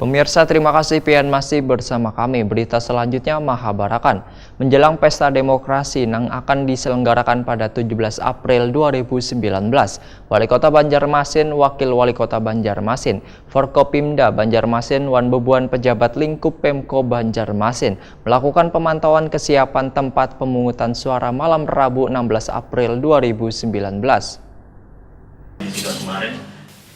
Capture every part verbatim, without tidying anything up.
Pemirsa, terima kasih pian masih bersama kami. Berita selanjutnya, Mahabarakan. Menjelang Pesta Demokrasi nang akan diselenggarakan pada tujuh belas April dua ribu sembilan belas, Wali Kota Banjarmasin, Wakil Wali Kota Banjarmasin, Forkopimda Banjarmasin, wan bubuhan pejabat lingkup Pemko Banjarmasin melakukan pemantauan kesiapan tempat pemungutan suara malam Rabu enam belas April dua ribu sembilan belas.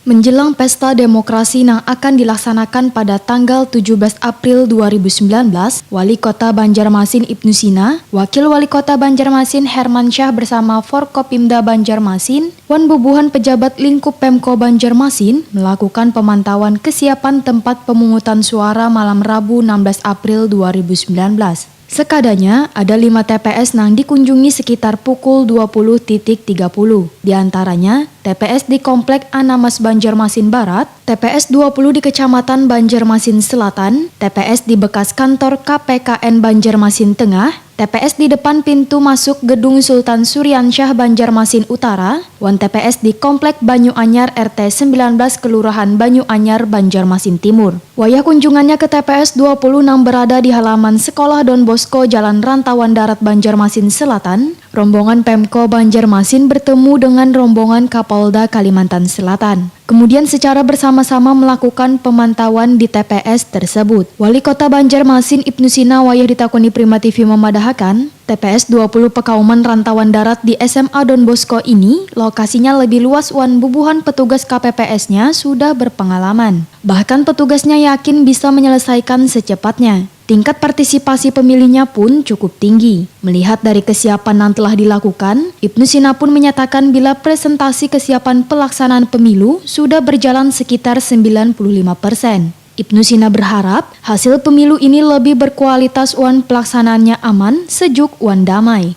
Menjelang pesta demokrasi nang akan dilaksanakan pada tanggal tujuh belas April dua ribu sembilan belas, Wali Kota Banjarmasin Ibnu Sina, Wakil Wali Kota Banjarmasin Hermansyah bersama Forkopimda Banjarmasin, wan bubuhan pejabat lingkup Pemko Banjarmasin melakukan pemantauan kesiapan tempat pemungutan suara malam Rabu enam belas April dua ribu sembilan belas. Sekadanya, ada lima T P S nang dikunjungi sekitar pukul dua puluh titik tiga puluh. Di antaranya, T P S di Komplek Anamas Banjarmasin Barat, T P S dua puluh di Kecamatan Banjarmasin Selatan, T P S di bekas kantor K P K N Banjarmasin Tengah, T P S di depan pintu masuk Gedung Sultan Suriansyah Banjarmasin Utara, wan T P S di Komplek Banyu Anyar R T sembilan belas Kelurahan Banyu Anyar Banjarmasin Timur. Wayah kunjungannya ke T P S dua puluh nang berada di halaman Sekolah Don Bosco Jalan Rantauan Darat Banjarmasin Selatan, rombongan Pemko Banjarmasin bertemu dengan rombongan Kapolda Kalimantan Selatan. Kemudian secara bersama-sama melakukan pemantauan di T P S tersebut. Wali Kota Banjarmasin Ibnu Sina wayah ditakuni Prima T V memadahakan, T P S dua puluh Pekauman Rantauan Darat di S M A Don Bosco ini lokasinya lebih luas wan bubuhan petugas K P P S-nya sudah berpengalaman. Bahkan petugasnya yakin bisa menyelesaikan secepatnya. Tingkat partisipasi pemilihnya pun cukup tinggi. Melihat dari kesiapan yang telah dilakukan, Ibnu Sina pun menyatakan bila presentasi kesiapan pelaksanaan pemilu sudah berjalan sekitar sembilan puluh lima persen. Ibnu Sina berharap hasil pemilu ini lebih berkualitas wan pelaksanaannya aman, sejuk, wan damai.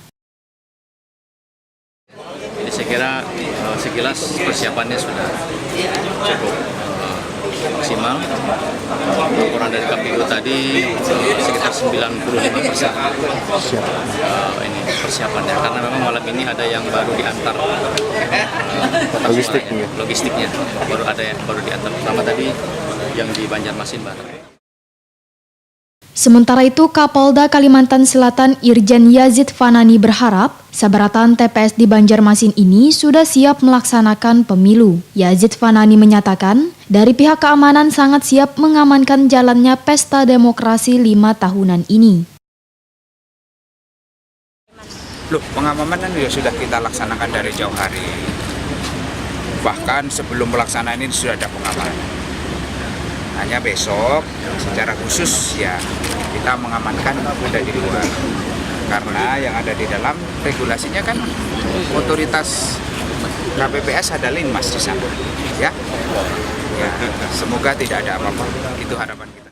Jadi saya kira eh, sekilas persiapannya sudah cukup eh, maksimal. Laporan dari K P U tadi eh, sekitar sembilan puluh lima persen. Eh, ini persiapannya karena memang malam ini ada yang baru diantar eh, kotak Logistik, suaranya. Ya. Logistiknya baru ada yang baru diantar. Pertama tadi yang di Banjarmasin Barat. Sementara itu, Kapolda Kalimantan Selatan Irjen Yazid Fanani berharap sabarataan T P S di Banjarmasin ini sudah siap melaksanakan pemilu. Yazid Fanani menyatakan, dari pihak keamanan sangat siap mengamankan jalannya pesta demokrasi lima tahunan ini. Loh, pengamanan juga sudah kita laksanakan dari jauh hari. Bahkan sebelum pelaksanaan ini sudah ada pengamanan. Hanya besok secara khusus ya kita mengamankan ada di luar. Karena yang ada di dalam regulasinya kan otoritas K P P S ada Linmas di sana. Ya. Ya, semoga tidak ada apa-apa. Itu harapan kita.